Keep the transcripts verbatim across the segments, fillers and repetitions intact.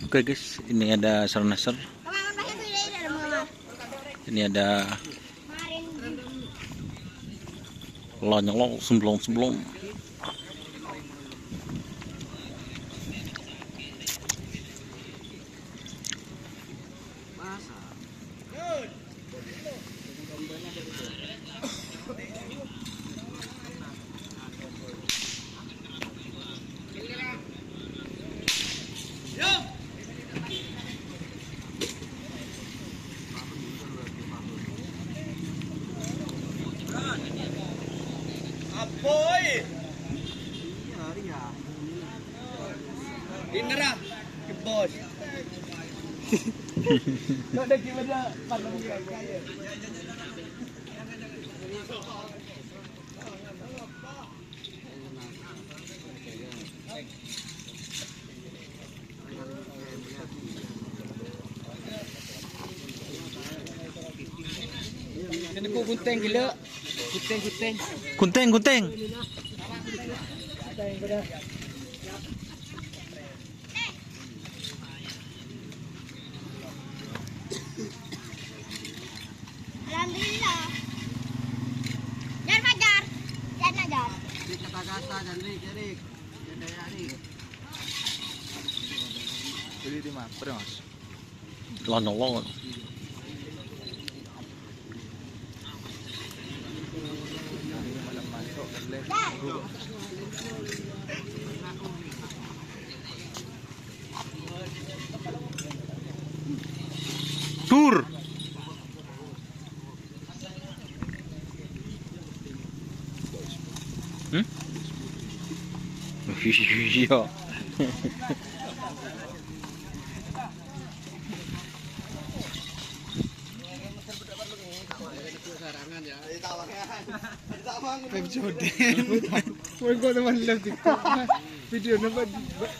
Oke guys, ini ada Sernasar. Ini ada Lanyala semblong-semblong. Apoy! Dinner ah, bos. Kok ada gimana? Ini ku gunting gila. Gunting, gunting. Gunting, gunting. Alhamdulillah. Jar, Fajar. Jar, Fajar. Di kata-kata dan rik, rik. Beli di mana? Berapa, Mas? Lanyala. Tur. Hmm? Iya. Pep Jode. Woi, gua teman live TikTok. Video napa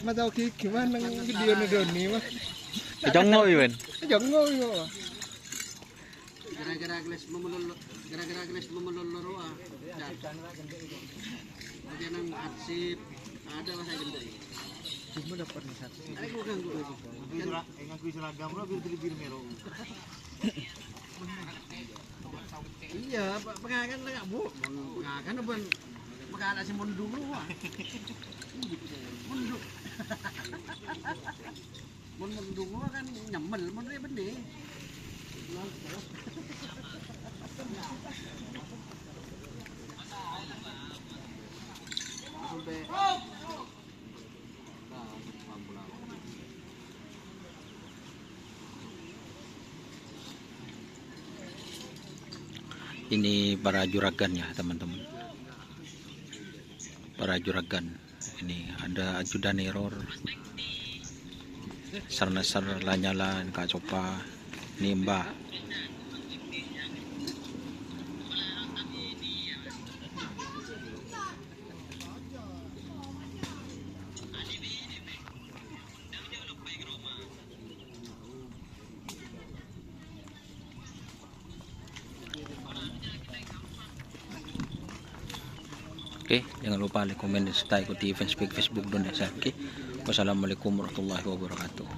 mata oke gimana video Doni mah? Jongo, Iwan. Jongo, iya. Gara-gara gelas memelolo, gara-gara gelas memelolo roa. Dah. Oke, nang arsip, ada lah saya jemput. Cuma dapat nih satu. Ayo, gua ganggu lagi. Ngaku seragam lo, biar jadi bir merong. Iya, pe-, pengakan lah, Bu. Pengakan apa? Pengakan si mondung lu, Wak. Mondung. Mon mondung kan nyemel, mon rè bânnè. Ini para juragan ya, teman-teman. Para juragan. Ini ada ajudan error. Sernasar, Lanyala, Kak Copa, Nimba. Oke, jangan lupa like, komen, dan serta ikuti fanspage Facebook Don Desa. Oke, wassalamualaikum warahmatullahi wabarakatuh.